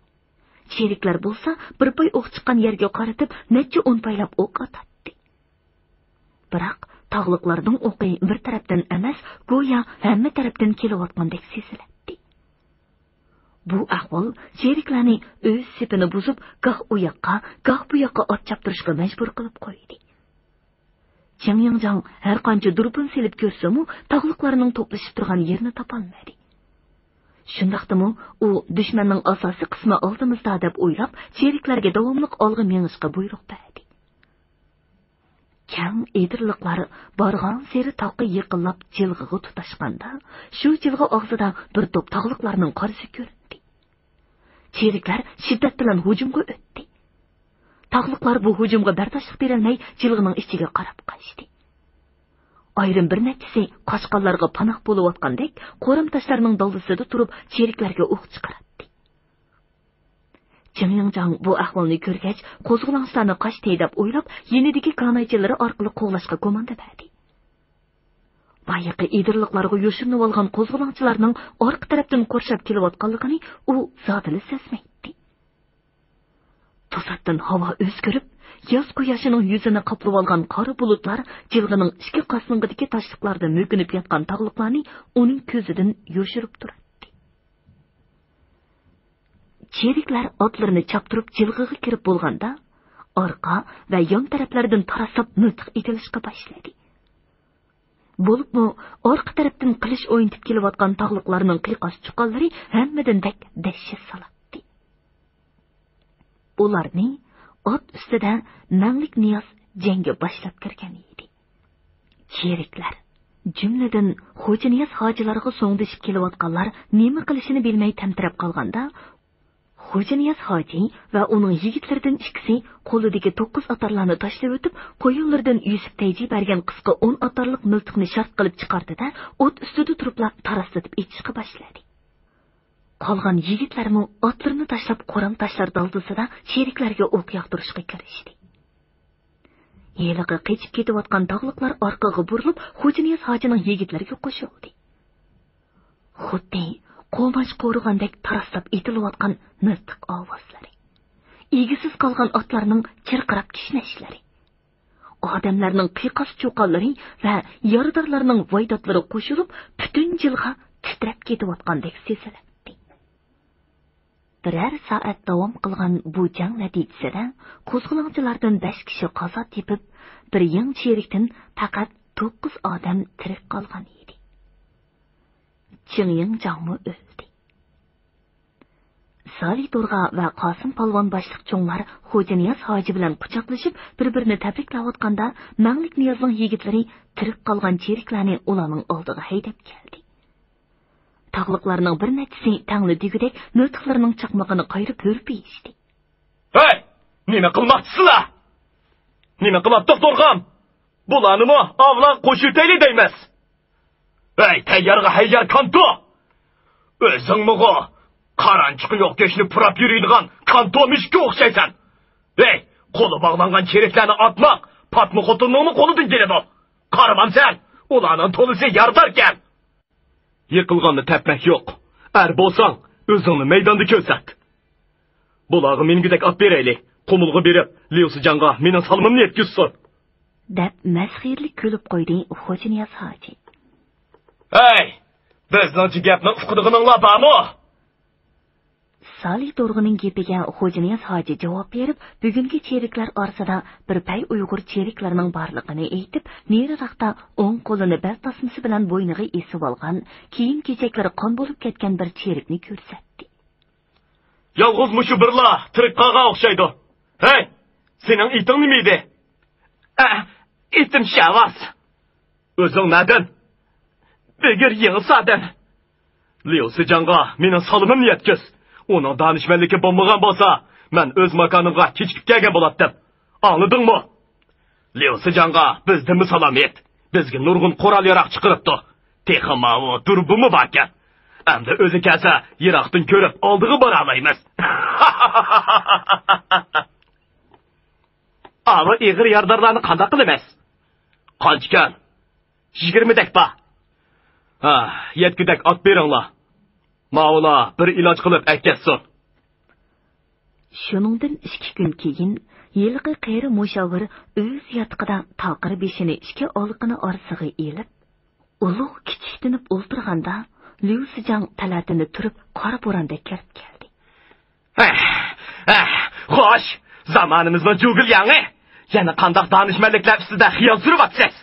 چېرىكلەر بولسا بىر پاي ئوق چىققان يەرگە قارىتىپ نەچچە ئون پايلاپ ئوق ئاتاتتى. بىراق تاغلىقلارنىڭ ئوقى بىر تەرەپتىن ئەمەس، گويا ھەممە تەرەپتىن كېلىۋاتقاندەك سېزىلەتتى. بۇ ئەھۋال چېرىكلەرنى ئۆز سېپىنى بۇزۇپ، گاھ ئۇ ياققا، گاھ بۇ ياققا ئات چاپتۇرۇشقا مەجبۇر قىلىپ قويدى. چېڭ يىڭجاڭ ھەر قانچە دۇربۇن سېلىپ كۆرسىمۇ، تاغلىقلارنىڭ توپلىشىپ تۇرغان يېرىنى تاپالمىدى. شۇنداقتىمۇ ئۇ دۈشمەننىڭ ئاساسىي قىسمى ئالدىمىزدا دەپ ئويلاپ، چېرىكلەرگە داۋاملىق ئالغا مېڭىشقا بۇيرۇق بەردى. كەڭ ئېدىرلىقلار بارغانسېرى تاغقا يېقىنلاپ جىلغىغا تۇتاشقاندا، شۇ جىلغا ئاغزىدا بىر توپ تاغلىقلارنىڭ قارىسى كۆرۈندى. چېرىكلەر شىددەت بىلەن ھۇجۇمغا ئۆتتى. تاغلىقلار بۇ ھۇجۇمغا بەرداشلىق بېرەلمەي، جىلغىنىڭ ئىچىگە قاراپ قاچتى. ئايرىم بىر نەچچىسى قاچقانلارغا پاناھ بولۇۋاتقاندەك، قورام تاشلارنىڭ دالدىسىدا تۇرۇپ، چېرىكلەرگە ئوق چىقىراتتى. چېڭ يىڭجاڭ بۇ ئەھۋالنى كۆرگەچ، قوزغىلاڭچىلارنى قاچتى دەپ ئويلاپ، يېنىدىكى كانايچىلىرى ئارقىلىق قوغلاشقا كوماندا بەردى. بايىقى ئېدىرلىقلارغا يوشۇرۇنۇۋالغان قوزغىلاڭچىلارنىڭ ئارقا تەرەپتىن قورشاپ كېلىۋاتقانلىقىنى ئۇ زادىلا سەزمەيتتى. توساتتىن ھاۋا ئۆزگىرىپ، ياز قۇياشىنىڭ يۈزىنى قاپلىۋالغان قارا بۇلۇتلار جىلغىنىڭ ئىككى قاسنىقىدىكى تاشلىقلاردا مۆكۈنۈپ ياتقان تاغلىقلارنى ئۇنىڭ كۆزىدىن يوشۇرۇپ تۇراتتى. چېرىكلەر ئاتلىرىنى چاپتۇرۇپ جىلغىغا كىرىپ بولغاندا، ئارقا ۋە يان تەرەپلەردىن تاراسلاپ مىلتىق ئېتىلىشقا باشلىدى. بولۇپمۇ ئارقا تەرەپتىن قىلىچ ئوينىتىپ كېلىۋاتقان تاغلىقلارنىڭ قىيقاس چۇقانلىرى ھەممىدىن بەك دەھشەت سالاتتى. ئۇلارنى ئات ئۈستىدە مەڭلىك نىياز جەڭگە باشلاپ كىرگەن ئىدى. چېرىكلەر، جۈملىدىن خوجانىياز ھاجىلارغا زوڭدىشىپ كېلىۋاتقانلار نېمە قىلىشىنى بىلمەي تەمتىرەپ قالغاندا، خوجانىياز ھاجى ۋە ئۇنىڭ يىگىتلىرىدىن ئىككىسى قولىدىكى توققۇز ئاتارلارنى تاشلىۋېتىپ، قويۇنلىرىدىن يۈسۈپ تەيجى بەرگەن قىسقا ئون ئاتارلىق مىلتىقنى شارت قىلىپ چىقاردى-دە، ئوت ئۈستىدە تۇرۇپلا تاراسلىتىپ ئېتىشقا باشلىدى. قالغان يىگىتلەرمۇ ئاتلىرىنى تاشلاپ، قورام تاشلار دالدىسىدا چېرىكلەرگە ئوق ياغدۇرۇشقا كىرىشتى. ھېلىقى قېچىپ كېتىۋاتقان تاغلىقلار ئارقىغا بۇرۇلۇپ، خوجانىياز ھاجىنىڭ يىگىتلىرىگە قوشۇلدى. خۇددى قوماچ قورۇغاندەك تاراسلاپ ئېتىلىۋاتقان مىلتىق ئاۋازلىرى، ئىگىسىز قالغان ئاتلارنىڭ چىرقىراپ كىشنەشلىرى، ئادەملەرنىڭ قىيقاس-چۇقانلىرى ۋە يارىدارلارنىڭ ۋايداتلىرى قوشۇلۇپ، پۈتۈن جىلغا تىترەپ كېتىۋاتقاندەك سېزىلەتتى. بىرەر سائەت داۋام قىلغان بۇ جەڭ نەتىجىسىدە قوزغىلاڭچىلاردىن بەش كىشى قازا تېپىپ، بىر يېڭى چېرىكتىن پەقەت توققۇز ئادەم تىرىك قالغان ئىدى. چىڭ يىڭجاڭمۇ ئۆلدى. سالى تورغا ۋە قاسىم پالۋان باشلىق چوڭلار خوجانىياز ھاجى بىلەن قۇچاقلىشىپ، بىر-بىرىنى تەبرىكلەۋاتقاندا، مەڭلىك نىيازنىڭ يىگىتلىرى تىرىك قالغان چېرىكلەرنى ئۇلارنىڭ ئالدىغا ھەيدەپ كەلدى. تاغلىقلارنىڭ بىر نەچچىسى تەڭلا دېگۈدەك مىلتىقلىرىنىڭ چاقمىقىنى قايرىپ ھۈرپىيىشتى. ھەي! نېمە قىلماقچىسىلەر؟ نېمە قىلاتتۇق تورغام؟ بۇلارنىمۇ ئاۋلا قوشۇۋېتەيلى دەيمىز. ھەي، تەييارغا ھەييار كانتو! ئۆزۈڭمۇغۇ قارانچۇقى يوق گۆشنى پۇراپ يۈرىدىغان كانتو مۈشۈككە ئوخشايسەن. ھەي، قولى باغلانغان چېرىكلەرنى ئاتماق پاتما خوتۇننىڭمۇ قولىدىن كېلىدۇ. قارىمامسەن، ئۇلارنىڭ تولىسى يارىداركەن. يىقىلغاننى تەپمەك يوق. ئەر بولساڭ، ئۆزۈڭنى مەيداندا كۆرسەت. بۇلارغا مىنگۈدەك ئات بېرەيلى. قۇمۇلغا بېرىپ، ليۇسىجاڭغا مېنىڭ سالىمىمنى يەتكۈزسۇن. دەپ مەسخىرىلىك كۈلۈپ قويدى خوجانىياز ھاجى. ھەي، بىزنىڭچە گەپنى ئۇقىدىغىنىڭلار بارمۇ؟ سالى تورغىنىڭ گېپىگە خوجانىياز ھاجى جاۋاب بېرىپ، بۈگۈنكى چېرىكلەر ئارىسىدا بىر پەي ئۇيغۇر چېرىكلىرىنىڭ بارلىقىنى ئېيتىپ، نېرىراقتا ئوڭ قولىنى بەل تاسمىسى بىلەن بوينىغا ئېسىۋالغان، كىيىم-كېچەكلىرى قان بولۇپ كەتكەن بىر چېرىكنى كۆرسەتتى. يالغۇز مۇشۇ بىرلا تىرىك قالغان ئوخشايدۇ. ھەي، سېنىڭ ئېتىڭ نېمە ئىدى؟ ئە، ئېتىم شەۋاس. ئۆزۈڭ نەدىن؟ بۈگۈر يېڭىسادىن. ليۇسىجاڭغا مېنىڭ سالىمىمنى يەتكۈز. ئۇنىڭ دانىشمەنلىكى بولمىغان بولسا، مەن ئۆز ماكانىمغا كېچىكىپ كەلگەن بولاتتىم. ئاڭلىدىڭمۇ؟ ليۇسىجاڭغا بىزدىنمۇ سالام ئېيت. بىزگە نۇرغۇن قورال-ياراغ چىقىرىپتۇ. تېخى ماۋۇ دۇربۇنمۇ باركەن. ئەمدى ئۆزى كەلسە، يىراقتىن كۆرۈپ، ئالدىغا بارالايمىز. ئاۋۇ ئېغىر يارىدارلارنى قانداق قىلىمىز؟ قانچىكەن؟ يىگىرمىدەك بار. ھا، يەتكۈدەك ئات بېرىڭلار. ماۋۇلار بىر ئىلاج قىلىپ ئەكەتسۇن. شۇنىڭدىن ئىككى كۈن كېيىن، ھېلىقى قېرى مۇشاۋىر ئۆز ياتىقىدا تاقىر بېشىنى ئىككى ئالىقىنى ئارىسىغا ئېلىپ، ئۇلۇغ كىچىكتىنىپ ئولتۇرغاندا، ليۇسىجاڭ تەلەتىنى تۈرۈپ، قارا بوراندەك كىرىپ كەلدى. ھەھ، ھەھ، خوش، زامانىمىزنىڭ جۇگېلياڭى! يەنە قانداق دانىشمەنلىكلەر ئۈستىدە خىيال سۈرۈۋاتىسىز؟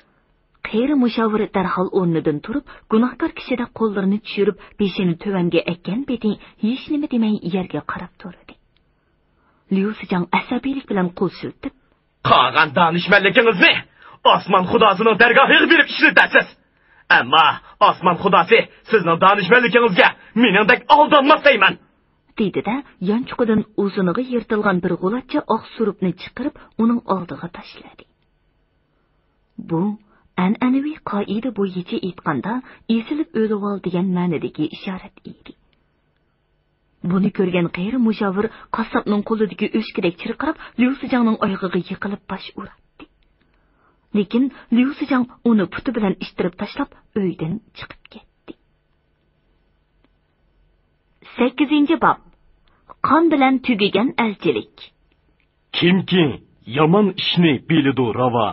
قېرى مۇشاۋىر دەرھال ئورنىدىن تۇرۇپ، گۇناھكار كىشىدەك قوللىرىنى چۈشۈرۈپ، بېشىنى تۆۋەنگە ئەگكەن پېتى ھېچنېمە دېمەي يەرگە قاراپ تۇردى. ليۇسىجاڭ ئەسەبىيلىك بىلەن قول سىلتىپ، قالغان دانىشمەنلىكىڭىزنى ئاسمان خۇداسىنىڭ دەرگاھىغا بېرىپ ئىشلىتەرسىز. ئەمما ئاسمان خۇداسى سىزنىڭ دانىشمەنلىكىڭىزگە مېنىڭدەك ئالدانماس دەيمەن. دېدى-دە، يانچۇقىدىن ئۇزۇنىغا يىرتىلغان بىر غۇلاچچە ئاق سۇرۇپنى چىقىرىپ، ئۇنىڭ ئالدىغا تاشلىدى. بۇ ئەنئەنىۋى قائىدە بويىچە ئېيتقاندا، ئېسىلىپ ئۆلۈۋال دېگەن مەنىدىكى ئىشارەت ئىدى. بۇنى كۆرگەن قېرى مۇشاۋىر قاسساپنىڭ قولىدىكى ئۆچكىدەك چىرقىراپ، ليۇسىجاڭنىڭ ئايىغىغا يىقىلىپ باش ئۇراتتى. لېكىن ليۇسىجاڭ ئۇنى پۇتى بىلەن ئىتتىرىپ تاشلاپ، ئۆيدىن چىقىپ كەتتى. سەككىزىنچى باب. قان بىلەن تۈگىگەن ئەلچىلىك. كىمكى يامان ئىشنى بىلىدۇ راۋا،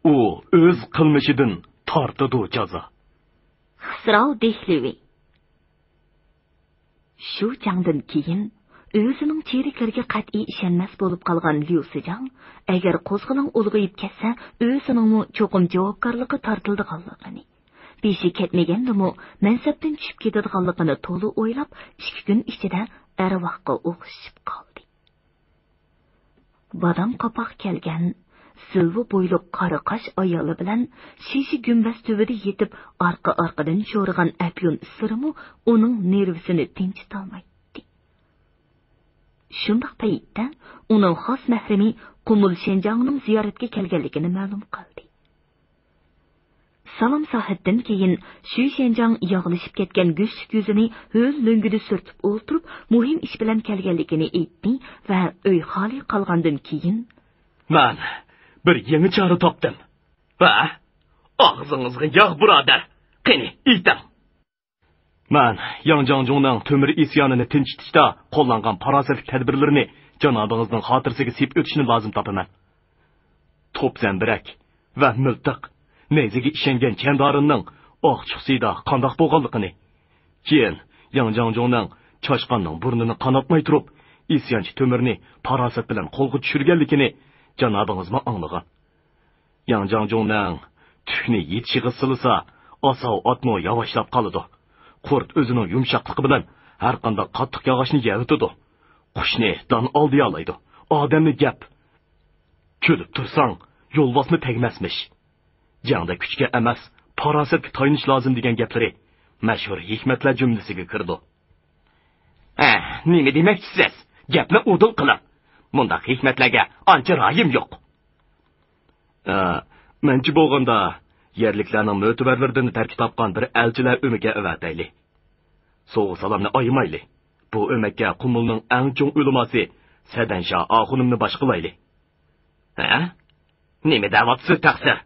ئۇ ئۆز قىلمىشىدىن تارتىدۇ جازا. خىسراۋ دېھلىۋى. شۇ جەڭدىن كېيىن ئۆزىنىڭ چېرىكلىرىگە قەتئىي ئىشەنمەس بولۇپ قالغان ليۇ سىجاڭ، ئەگەر قوزغىلاڭ ئۇلغىيىپ كەتسە، ئۆزىنىڭمۇ چوقۇم جاۋابكارلىققا تارتىلىدىغانلىقىنى، بېشى كەتمىگەندىمۇ مەنسەپتىن چۈشۈپ كېتىدىغانلىقىنى تولا ئويلاپ، ئىككى كۈن ئىچىدە ئەرۋاھقا ئوخشىشىپ قالدى. بادام قاپاق كەلگەن، سىلۋا بويلۇق قارا قاش ئايالى بىلەن شىشە گۈمبەز تۈۋىدە يېتىپ، ئارقا-ئارقىدىن شورىغان ئەپيۈن ئىسلىرىمۇ ئۇنىڭ نېرۋىسىنى تىنچىتالمايتتى. شۇنداق پەيتتە ئۇنىڭ خاس مەھرىمى قۇمۇل شېنجاڭنىڭ زىيارەتكە كەلگەنلىكىنى مەلۇم قىلدى. سالام ساھەتتىن كېيىن شۈي شيەنجاڭ ياغلىشىپ كەتكەن گۆشلۈك يۈزىنى ھۆل لۆڭگىدە سۈرتۈپ ئولتۇرۇپ، مۇھىم ئىش بىلەن كەلگەنلىكىنى ئېيتتى ۋە ئۆي خالىي قالغاندىن كېيىن، مەن بىر يېڭى چارە تاپتىم. ھە؟ ئاغزىڭىزغا ياغ، بۇرادەر. قېنى، ئېيتىڭ. مەن ياڭ جاڭجۇڭنىڭ تۆمۈر ئىسيانىنى تىنچىتىشتا قوللانغان پاراسەتلىك تەدبىرلىرىنى جانابىڭىزنىڭ خاتىرىسىگە سىيىپ ئۆتۈشنى لازىم تاپىمەن. توپ زەمبىرەك ۋە مىلتىق، نەيزىگە ئىشەنگەن چەندارىننىڭ ئاق چۇقسىدا قانداق بولغانلىقىنى، كېيىن ياڭ جاڭجۇڭنىڭ چاشقاننىڭ بۇرنىنى قاناتماي تۇرۇپ، ئىسيانچى تۆمۈرنى پاراسەت بىلەن قولغا چۈشۈرگەنلىكىنى جانابىڭىزمۇ ئاڭلىغان. ياڭ جاڭجۇڭنىڭ تۈكنى يېتىشىغا سىلىسا، ئاساۋ ئاتمۇ ياۋاشلاپ قالىدۇ. قۇرت ئۆزىنىڭ يۇمشاقلىقى بىلەن ھەرقانداق قاتتىق ياغاچنى يەۋېتىدۇ. قۇشنى دان ئالدىيالايدۇ. ئادەمنى گەپ. كۈلۈپ تۇرساڭ، يولۋاسمۇ تەگمەسمىش. جەڭدە كۈچكە ئەمەس، پاراسەتكە تايىنىش لازىم دېگەن گەپلىرى مەشھۇر ھېكمەتلەر جۈملىسىگە كىرىدۇ. ھە، نېمە دېمەكچىسىز؟ گەپنى ئۇدۇل قىلىڭ. مۇنداق ھېكمەتلەرگە ئانچە رايىم يوق. ھە، مەنچە بولغاندا، يەرلىكلەرنىڭ مۆتىۋەرلىرىدىن تەركىب تاپقان بىر ئەلچىلەر ئۆمىكى ئەۋەتەيلى. سوۋغا-سالامنى ئايىمايلى. بۇ ئۆمەككە قۇمۇلنىڭ ئەڭ چوڭ ئۆلىماسى سەدەنشا ئاخۇنۇمنى باش قىلايلى. ھە؟ نېمە دەۋاتىسىز، تەقسىر؟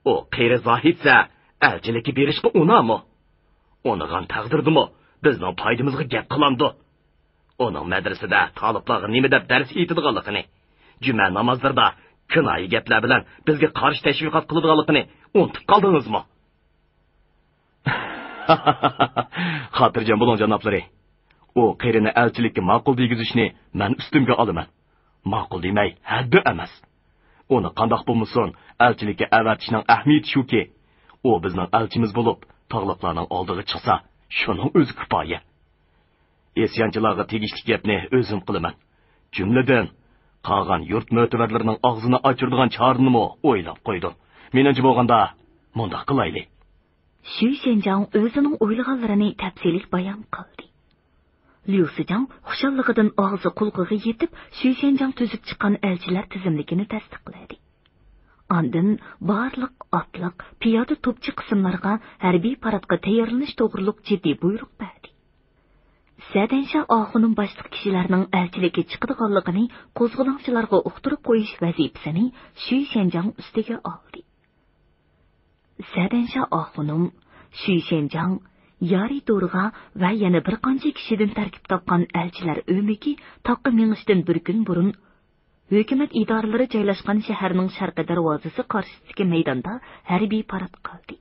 ئۇ قېرى زاھىتسە، ئەلچىلىككە بېرىشقا ئۇنامۇ؟ ئۇنىغان تەقدىردىمۇ بىزنىڭ پايدىمىزغا گەپ قىلامدۇ؟ ئۇنىڭ مەدرىسىدە تالىپلارغا نېمە دەپ دەرس ئېيتىدىغانلىقىنى، جۈمە نامازلىرىدا كىنايە گەپلەر بىلەن بىزگە قارشى تەشۋىقات قىلىدىغانلىقىنى ئۇنتۇپ قالدىڭىزمۇ؟ خاتىرجەم بولۇڭ، جانابلىرى. ئۇ قېرىنى ئەلچىلىككە ماقۇل دېگۈزۈشنى مەن ئۈستۈمگە ئالىمەن. ماقۇل دېمەي، ھەددى ئەمەس. ئۇنى قانداق بولمىسۇن، ئەلچىلىككە ئەۋەتىشنىڭ ئەھمىيىتى شۇكى، ئۇ بىزنىڭ ئەلچىمىز بولۇپ، تاغلىقلارنىڭ ئالدىغا چىقسا، شۇنىڭ ئۆزى كۇپايە. ئىسيانچىلارغا تېگىشلىك گەپنى ئۆزۈم قىلىمەن. جۈملىدىن، قالغان يۇرت مۆتىۋەرلىرىنىڭ ئاغزىنى ئاچۇرىدىغان چارىنىمۇ ئويلاپ قويدۇم. مېنىڭچە بولغاندا، مۇنداق قىلايلى. شۈي شيەنجاڭ ئۆزىنىڭ ئويلىغانلىرىنى تەپسىلىي بايان قىلدى. ليۇ سىجاڭ خۇشاللىقىدىن ئاغزى قۇلىقىغا يېتىپ، شۈي شيەنجاڭ تۈزۈپ چىققان ئەلچىلەر تىزىملىكىنى تەستىقلىدى. ئاندىن بارلىق ئاتلىق، پىيادە توپچى قىسىملارغا ھەربىي پاراتقا تەييارلىنىش توغرۇلۇق جىددىي بۇيرۇق بەردى. سەدەنشا ئاخۇنۇم باشلىق كىشىلەرنىڭ ئەلچىلىككە چىقىدىغانلىقىنى قوزغىلاڭچىلارغا ئۇقتۇرۇپ قويۇش ۋەزىپىسىنى شۈي شيەنجاڭ ئۈستىگە ئالدى. سەدەنشا ئاخۇنۇم، شۈي شيەنجاڭ، يارى دورغا ۋە يەنە بىر قانچە كىشىدىن تەركىب تاپقان ئەلچىلەر ئۆمىكى تاغقا مېڭىشتىن بىر كۈن بۇرۇن، ھۆكۈمەت ئىدارىلىرى جايلاشقان شەھەرنىڭ شەرقىي دەرۋازىسى قارشىسىدىكى مەيداندا ھەربىي پارات قىلدى.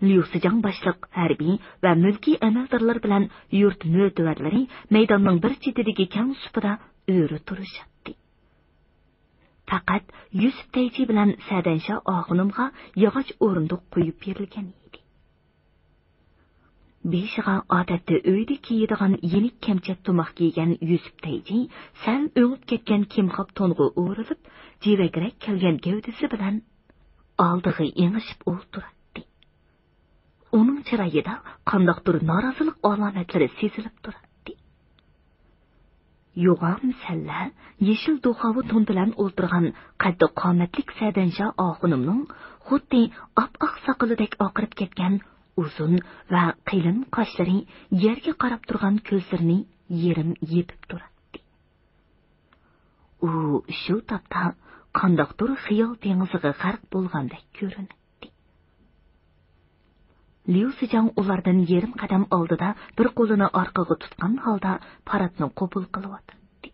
ليۇ سىجاڭ باشلىق ھەربىي ۋە مۈلكىي ئەمەلدارلار بىلەن يۇرت مۆتىۋەرلىرى مەيداننىڭ بىر چېتىدىكى كەڭ سۇپىدا ئۆرە تۇرۇشاتتى. پەقەت يۈسۈپ تەيجى بىلەن سەدەنشا ئاخۇنۇمغا ياغاچ ئورۇندۇق قويۇپ بېرىلگەن ئىدى. بېشىغا ئادەتتە ئۆيدە كىيىدىغان يېنىك كەمچەت تۇماق كىيگەن يۈسۈپ تەيجى سەل ئۆڭۈپ كەتكەن كىمخاپ تونغا ئورىلىپ، جىۋەكرەك كەلگەن گەۋدىسى بىلەن ئالدىغا ئېڭىشىپ ئولتۇراتتى. ئۇنىڭ چىرايىدا قانداقتۇر نارازىلىق ئالامەتلىرى سېزىلىپ تۇراتتى. يوغان سەللە، يېشىل دوخاۋا تون بىلەن ئولتۇرغان قەددى قامەتلىك سەدەنشا ئاخۇنۇمنىڭ خۇددى ئاپئاق ساقىلىدەك ئاقىرىپ كەتكەن ئۇزۇن ۋە قېلىن قاشلىرى يەرگە قاراپ تۇرغان كۆزلىرىنى يېرىم يېپىپ تۇراتتى. ئۇ شۇ تاپتا قانداقتۇر خىيال دېڭىزىغا غەرق بولغاندەك كۆرۈنەتتى. ليۇ سىجاڭ ئۇلاردىن يېرىم قەدەم ئالدىدا بىر قولىنى ئارقىغا تۇتقان ھالدا پاراتنى قوبۇل قىلىۋاتاتتى.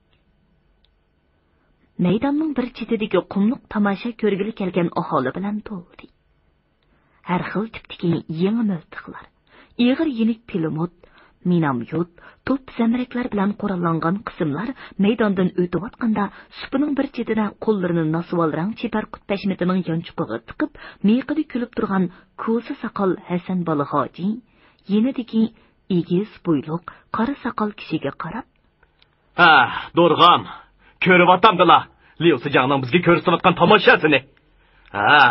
مەيداننىڭ بىر چېتىدىكى قۇملۇق تاماشا كۆرگىلى كەلگەن ئاھالى بىلەن تولدى. ھەر خىل تىپتىكى يېڭى مىلتىقلار، ئېغىر يېنىك پىلىموت، مىناميوت، توپ زەمبىرەكلەر بىلەن قوراللانغان قىسىملار مەيداندىن ئۆتۈۋاتقاندا، سۇپىنىڭ بىر چېتىدە قوللىرىنى ناسۋال رەڭ چىپەر قۇت پەشمىتىنىڭ يانچۇقىغا تىقىپ، مىيىقىدا كۈلۈپ تۇرغان كوزا ساقال ھەسەن بالا ھاجى يېنىدىكى ئېگىز بويلۇق، قارا ساقال كىشىگە قاراپ، ھە، دورغام، كۆرۈۋاتامدىلا، ليۇ سىجاڭنىڭ بىزگە كۆرسىتىۋاتقان تاماشاسىنى. ھە،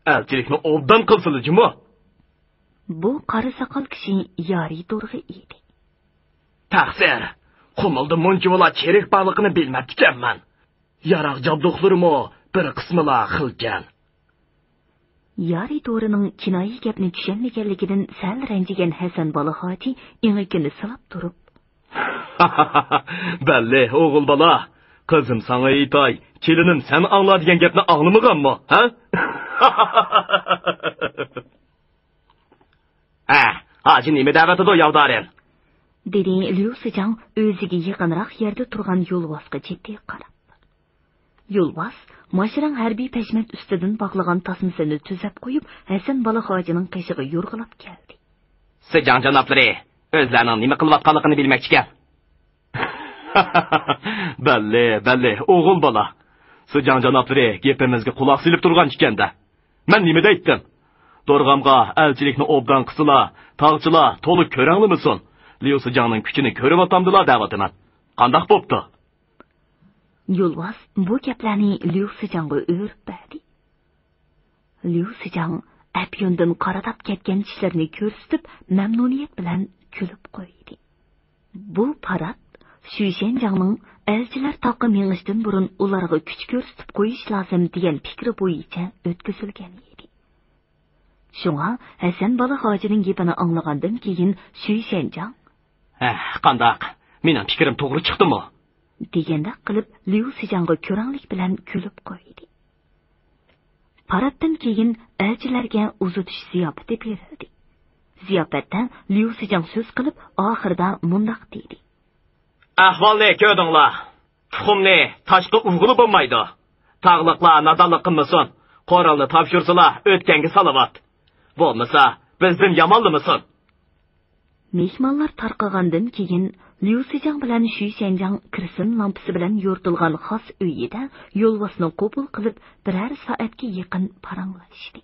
ئەلچىلىكنى ئوبدان قىلسىلا جۇمۇ. بۇ قارا ساقال كىشى يارىدورغا ئىدى. تەقسىر، قۇمۇلدا مۇنچىۋالا چېرىك بارلىقىنى بىلمەپتىكەنمەن. ياراغ جابدۇقلىرىمۇ بىر قىسمىلا خىلكەن. يارىدورىنىڭ كىنايە گەپنى چۈشەنمىگەنلىكىدىن سەل رەنجىگەن ھەسەن بالا ھاجى ئېڭىكىنى سىلاپ تۇرۇپ، بەللى، ئوغۇل بالا، قىزىم ساڭا ئېيتاي، كېلىنىم سەن ئاڭلا دېگەن گەپنى ئاڭلىمىغانمۇ، ھە؟ ھە، ھاجى نېمە دەۋاتىدۇ، ياۋدارىم؟ دېدى ليۇ سىجاڭ ئۆزىگە يېقىنراق يەردە تۇرغان يولۋاسقا جىددىي قاراپ. يولۋاس ماشرەڭ ھەربىي پەشمەت ئۈستىدىن باغلىغان تاسمىسىنى تۈزەپ قويۇپ، ھەسەن بالا ھاجىنىڭ قېشىغا يورغىلاپ كەلدى. سىجاڭ جانابلىرى ئۆزلەرنىڭ نېمە قىلىۋاتقانلىقىنى بىلمەكچىكەن. بەللى، بەللى، ئوغۇل بالا. سىجاڭ جانابلىرى گېپىمىزگە قۇلاق سېلىپ تۇرغان ئىكەن-دە. مەن نېمە دەيتتىم؟ دورغامغا ئەلچىلىكنى ئوبدان قىلسىلا، تاغچىلار تولا كۆرەڭلىمىسۇن. ليۇ سىجاڭنىڭ كۈچىنى كۆرۈۋاتامدىلا دەۋاتىمەن. قانداق بوپتۇ؟ يولۋاس بۇ گەپلەرنى ليۇ سىجاڭغا ئۆرۈپ بەردى. ليۇ سىجاڭ ئەپيۈندىن قارىداپ كەتكەن چىشلىرىنى كۆرسىتىپ، مەمنۇنىيەت بىلەن كۈلۈپ قويدى. بۇ پارات شۈيشەنجاڭنىڭ ئەلچىلەر تاغقا مېڭىشتىن بۇرۇن ئۇلارغا كۈچ كۆرسىتىپ قويۇش لازىم دېگەن پىكرى بويىچە ئۆتكۈزۈلگەن ئىدى. شۇڭا ھەسەن بالا ھاجىنىڭ گېپىنى ئاڭلىغاندىن كېيىن شۈيشەنجاڭ، ھە، قانداق؟ مېنىڭ پىكرىم توغرا چىقتىمۇ؟ دېگەندەك قىلىپ ليۇ سىجاڭغا كۆرەڭلىك بىلەن كۈلۈپ قويدى. پاراتتىن كېيىن ئەلچىلەرگە ئۇزىتىش زىياپىتى بېرىلدى. زىياپەتتە ليۇ سىجاڭ سۆز قىلىپ، ئاخىرىدا مۇنداق دېدى. ئەھۋالنى كۆردۈڭلار. تۇخۇمنى تاشقا ئۇرغىلى بولمايدۇ. تاغلىقلار نادانلىق قىلمىسۇن. قورالنى تاپشۇرسىلا ئۆتكەنگە سالاۋات. بولمىسا بىزدىن يامانلىمىسۇن. مېھمانلار تارقىغاندىن كېيىن، ليۇ سىجاڭ بىلەن شۈي شەنجاڭ كىرسىن لامپىسى بىلەن يورۇتۇلغان خاس ئۆيىدە يولۋاسنى قوبۇل قىلىپ، بىرەر سائەتكە يېقىن پاراڭلاشتى.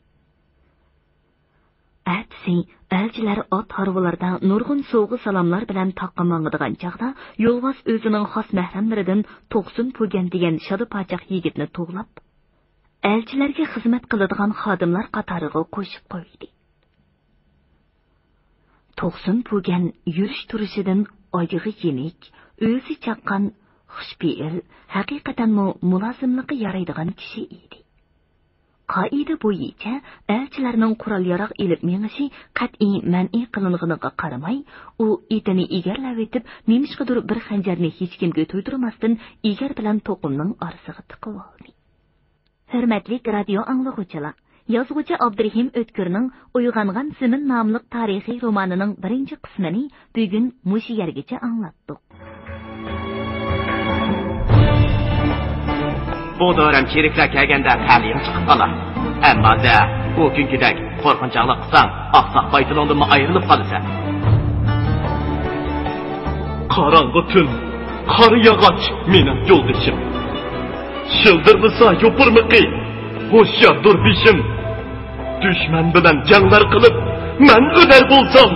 ئەتىسى ئەلچىلەر ئات ھارۋىلىرىدا نۇرغۇن سوۋغا-سالاملار بىلەن تاغقا ماڭىدىغان چاغدا، يولۋاس ئۆزىنىڭ خاس مەھرەملىرىدىن توقسۇن پۇگەن دېگەن شادا-پاچاق يىگىتنى توۋلاپ، ئەلچىلەرگە خىزمەت قىلىدىغان خادىملار قاتارىغا قوشۇپ قويدى. توقسۇن پۇگەن يۈرۈش-تۇرۇشىدىن ئايىغى يېنىك، ئۆزى چاققان، خۇشپېئىل، ھەقىقەتەنمۇ مۇلازىملىققا يارايدىغان كىشى ئىدى. قائىدە بويىچە ئەلچىلەرنىڭ قورال-ياراغ ئېلىپ مېڭىشى قەتئىي مەنئى قىلىنغىنىغا قارىماي، ئۇ ئېتىنى ئېگەرلەۋېتىپ، نېمىشقىدۇر بىر خەنجەرنى ھېچكىمگە تۇيدۇرماستىن ئېگەر بىلەن توقۇمنىڭ ئارىسىغا تىقىۋالدى. ھۆرمەتلىك رادىيو ئاڭلىغۇچىلار! يازغۇچى ئابدۇرېھىم ئۆتكۈرنىڭ ئويغانغان زېمىن ناملىق تارىخىي رومانىنىڭ بىرىنچى قىسمىنى بۈگۈن مۇشۇ يەرگىچە ئاڭلاتتۇق. بۇ دورەم چېرىكلەر كەلگەندە تەلىيىڭ چىقىپ قالار. ئەمما دە، ئۇ كۈنكىدەك قورقۇنچاقلىق قىلساڭ، ئاقساق بايتىلىڭدىنمۇ ئايرىلىپ قالىسەن. قاراڭغۇ تۈن، قارا ياغاچ مېنىڭ يولدىشىم. شىلدىرلىسا يوپۇرمىقى، ھوشياردۇر بېشىم. دۈشمەن بىلەن جەڭلەر قىلىپ، مەن ئۆلەر بولسام،